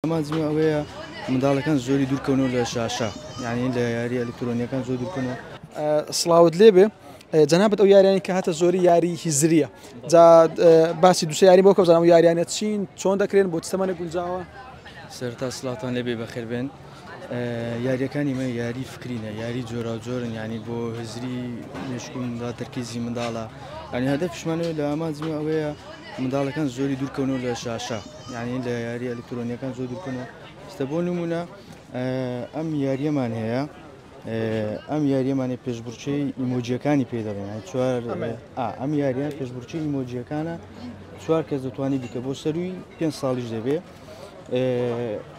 ئامانجم ئەوەیە منداڵەکان زۆری دوورکەونەوە لە شاشە، یعنی لە یاری ئەلکترۆنیەکان زۆر دوورکەنەوە. سڵاوت لێبێ جەنابت، ئەو یاریانی کە هاتە زۆری یاری هیزریە، جا باسی دوسێ یاری بۆ کە بزانم یاریانە چین، چۆن دەکرێن، بۆ چ تەمەنێک گونجاوە؟ سەرەتا سڵاوتان لێبێ، بەخێر بێن. یاریەکانی مە یاری فکرینە، یاری جۆراوجۆرن، ینی بۆ هزری مێشک و منداڵ، تەرکیزی منداڵە. ینی هەدەفیشمانەوە لە ئامانجم ئەوەیە منداڵەکان زۆری دوورکەونەوە لە شاشە، یعنی لە یاری ئەلکترۆنیەکان زۆر دوورکەنەوە. ئێستا بۆ نمونە ئەم یاریەمان هەیە، ئەم یاریەمانە پێشبڕکێی ئیمۆجیەکانی پێ دەڵێن. چوار ئەم یاریان پێشبڕکێی ئیمۆجیەکانە، چوار کەس دەتوانانی بیکە، بۆ سەروی 5 ساڵیش دەبێ.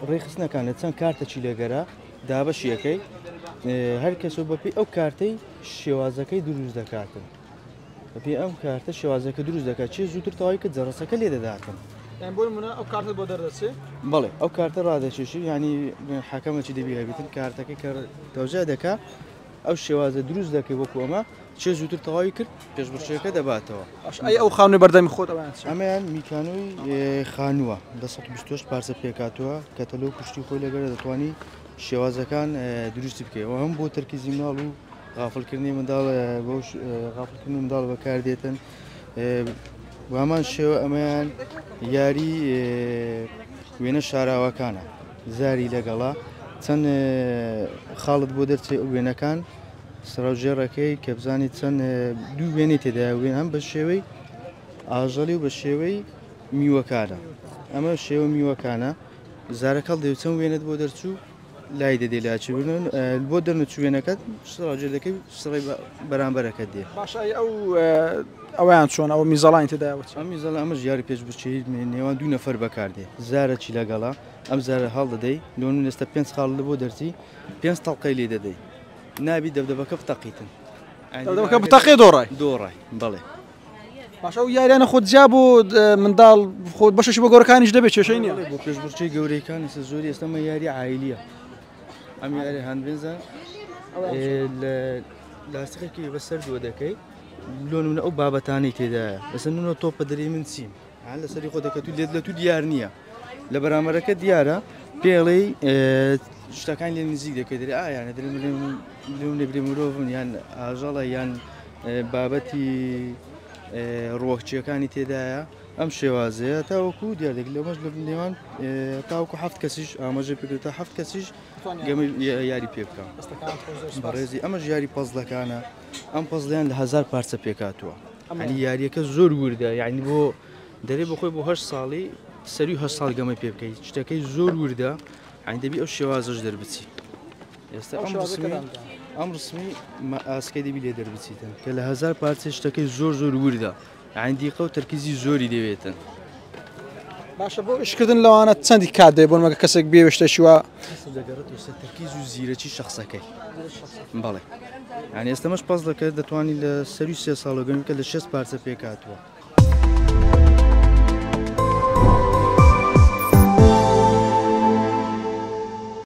ڕێخستنەکان لە چەند کارتەکی لەگەرە دابەشیەکەی، هەر کەسۆ بەپی ئەو کارتەی شێوازەکەی دروست دەکاتن، بەپی ئەم کارتە شێوازەکە دروست دەکات، چێ زووتر تەواوی کە جەڕەسەکە لێ دەداتن. یان بۆ نمونە ئەو کارتە بۆ دەردەچێ؟ بەڵێ، ئەو کارتە ڕادەچێشی، ینی حەکەمەکی دەبی هەبیتن، کارتەکە کە تەوزیع دەکا ئەو شێوازە دروست دەکەی وەکو ئەمە، چێ زووتر تەواوی کرد پێشبڕکێکە دەباتەوە. باش، ئەی ئەو خانووی بەردەمی خۆت ئەویان چی؟ ئەمەیان میکانۆی خانووە، لە 128 پارچە پێکاتوە، کەتەلۆ کوشتی خۆی لەگەرە، دەتوانی شێوازەکان دروستی بکەیەوە. هەم بۆ تەرکیزی منداڵ و غافلکردنی منداڵ، بۆ غافلکردنی منداڵ بەکاردێتن. هەمان شێوە ئەمەیان یاری وێنە شاراوەکانە، زاری لەگەڵا چەند خاڵت بۆ دەرچێ وێنەکان سەرەوژێڕەکەی کە بزانیت چەند دوو وێنەی تێدایە، وێن هەم بە شێوەی ئاژەڵی و بە شێوەی میوەکانە. ئەمە شێوە میوەکانە، زارەکەڵ دێ چەند وێنت بۆ دەرچوو لای دەدێ لاچی بۆ دەرنەچوو وێنەکەت سڕاژێر دەکەی، سڕی بەرامبەرەکەت دێ. باشە، ئەو ئەویان چۆن، ئەوە میزەڵانی تێدایە چی؟ ئەم میزەڵە ئەمە ژیاری پێشبڕکێی نێوان دوو نەفەر بەکاردێ، زارەکی لەگەڵا، ئەم زارە هەڵ دەدەی، لۆن ئێستا 5 خاڵ لە بۆ دەرچی، 5 تەڵقەی لێ دەدەی، نابی دەبدەبەکە بتەقیتن. دەبدەبەکە بتەقێ دۆڕای. دۆڕای، بەڵێ. باشە، ئەو یاریانە خۆت جیا بۆ منداڵ، خۆت بەشێکی بۆ گەورەکانیش دەبێت، کێشەی نییە؟ بۆ پێشبڕکێی گەورەیەکان ئێستا زۆری ئێستا ئەمە یاری عایلیە. ئەم یاری هەندبێنزە لە لاستیقێکی بەسەر دووە دەکەی، لۆ نمونە ئەو بابەتانەی تێدایە، لەسەر نونە تۆپە دەری من چیم لەسەری خۆ دەکەت و لێت لە تو دیار نییە، لە بەرامبەرەکە دیارە، پێڵێی شتەکان لێ نزیک دەکەی، دەرێ ئایانە دەرێ لێم لێبرێ مرۆڤن یان ئاژەڵە یان بابەتی ڕوەکچیەکانی تێدایە. ئەم شێوازەیە تاوەکو دیار دەکرێت لەمەش لە نێوان تاوەکو 7 کەسیش ئاماژە پێکرێت، تا 7 کەسیش گەمە یاری پێ بکەم. بەڕێزی ئەمەش یاری پەزلەکانە، ئەم پەزلیان لە 1000 پارچە پێکاتوە، ینی یاریەکە زۆر وردە، یعنی بۆ دەرێ بخۆی بۆ 8 ساڵی سەروی 8 ساڵ گەمە پێ بکەیت، شتەکەی زۆر وردە، یعنی دەبی ئەو شێوازەش دەربچی. ئێستا ئەم ڕسمی، ئەم ڕسمی ئاسکەی دەبی لێ دەربچیتن کە لە 1000 پارچە، شتەکەی زۆر زۆر وردە، یعنی دیقە و تەرکیزی زۆری دەوێتن. باشە، بۆ ئیشکردن لەوانە چەندی کات دەبێت؟ بۆ نمونە کەسێک بێ شتێکی وا دەگەڕێت سەر تەرکیز و زیرەکی شخصەکەی. بەڵێ، یعنی ئێستەمەش پەزلەکە دەتوانانی لە سەروی 3 ساڵە گەن کە لە 6 پارچە پێکاتوە.